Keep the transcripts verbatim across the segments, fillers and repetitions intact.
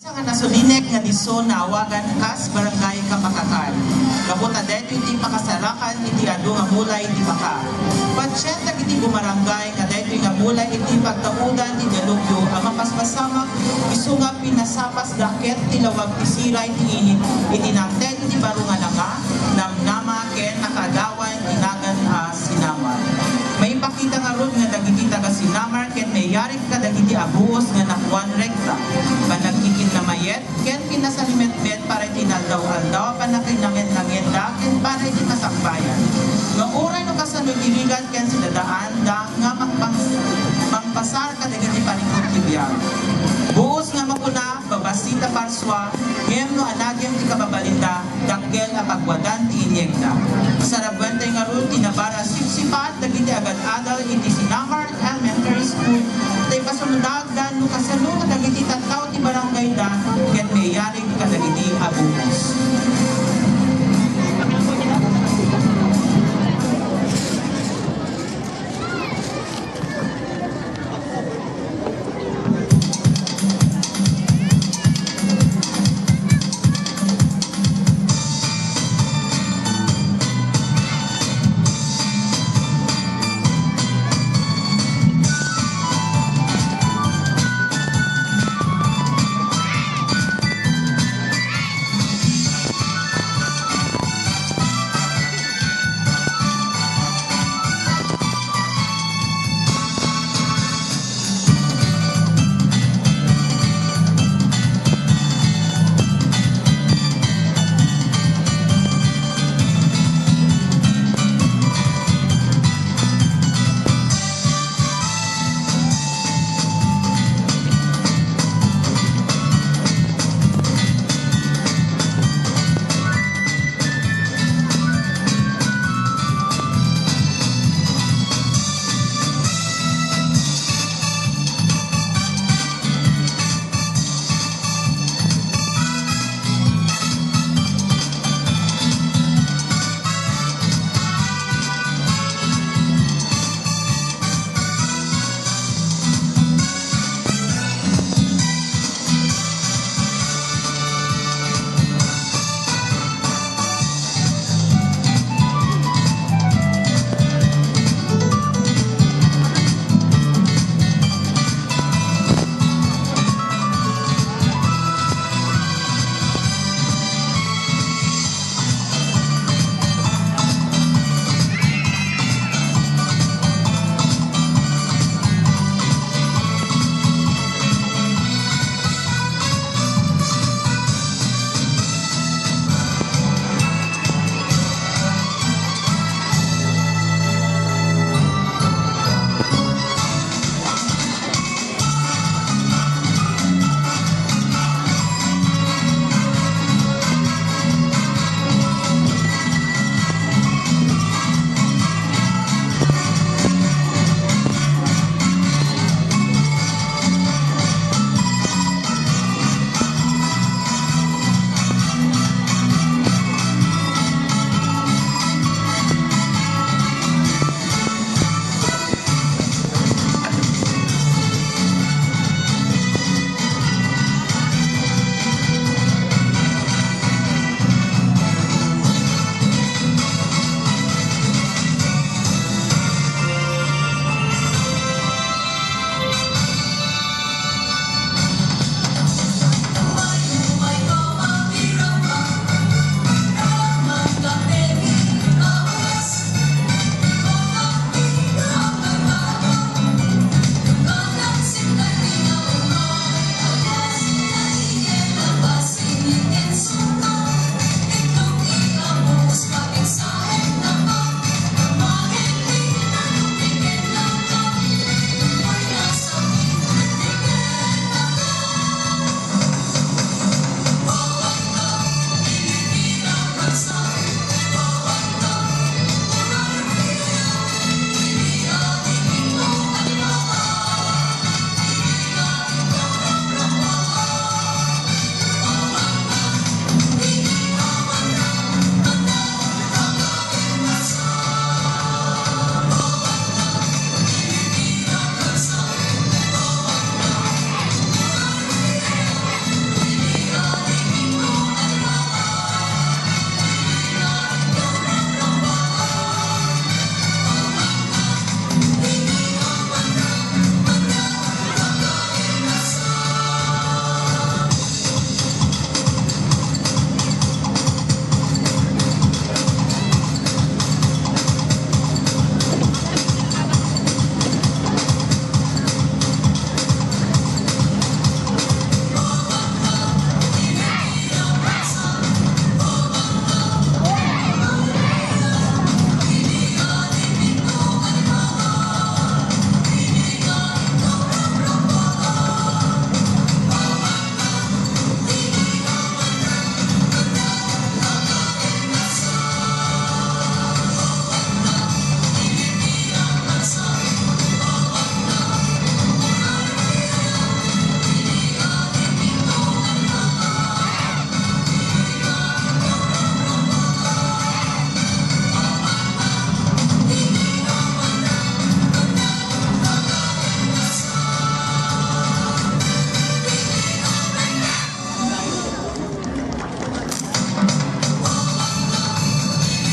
Sa nga nasulinek nga disso naawagan kas barangay kapakakan. Gapu ta daytoy ti pakasarakan iti adu nga mulay ti baka. Patien dagiti bumarangay nga daytoy nga mulay iti pagtaudan ti delubyo a mapaspasamak, isu nga pinasapasda ket ti lawag ti siray ti init iti nangted iti baro nga nanga, namnama ken nakaadawan ti nagan a sinamar. Maipakita ngarud nga dagiti taga-Sinamar ket mayarig kadagiti a buos nga nakuan rekta, panagkikinnamayet, ken kinasalimetmet para iti inaldaw-aldaw a pannakinamen-namenda ken para iti kasakbayan. Nga uray no kasano iti rigat ken sidadaanda nga mangpang-, mangpasar kadagiti parikut ti biag. Buos nga makuna, babassit a parsua, ngem no anagem ti kababalinda, dakkel a pagwadan ti inyegda. Saraguen tay ngarud ti nabara sipsipat dagiti agad-adal iti Sinamar Elementary School, tay pasunudagdan no kasano dagiti tattao ti barangayda ket mayarig kadagiti a buos.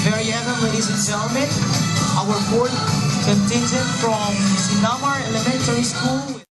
Very ever, ladies and gentlemen, our fourth contingent from Sinamar Elementary School.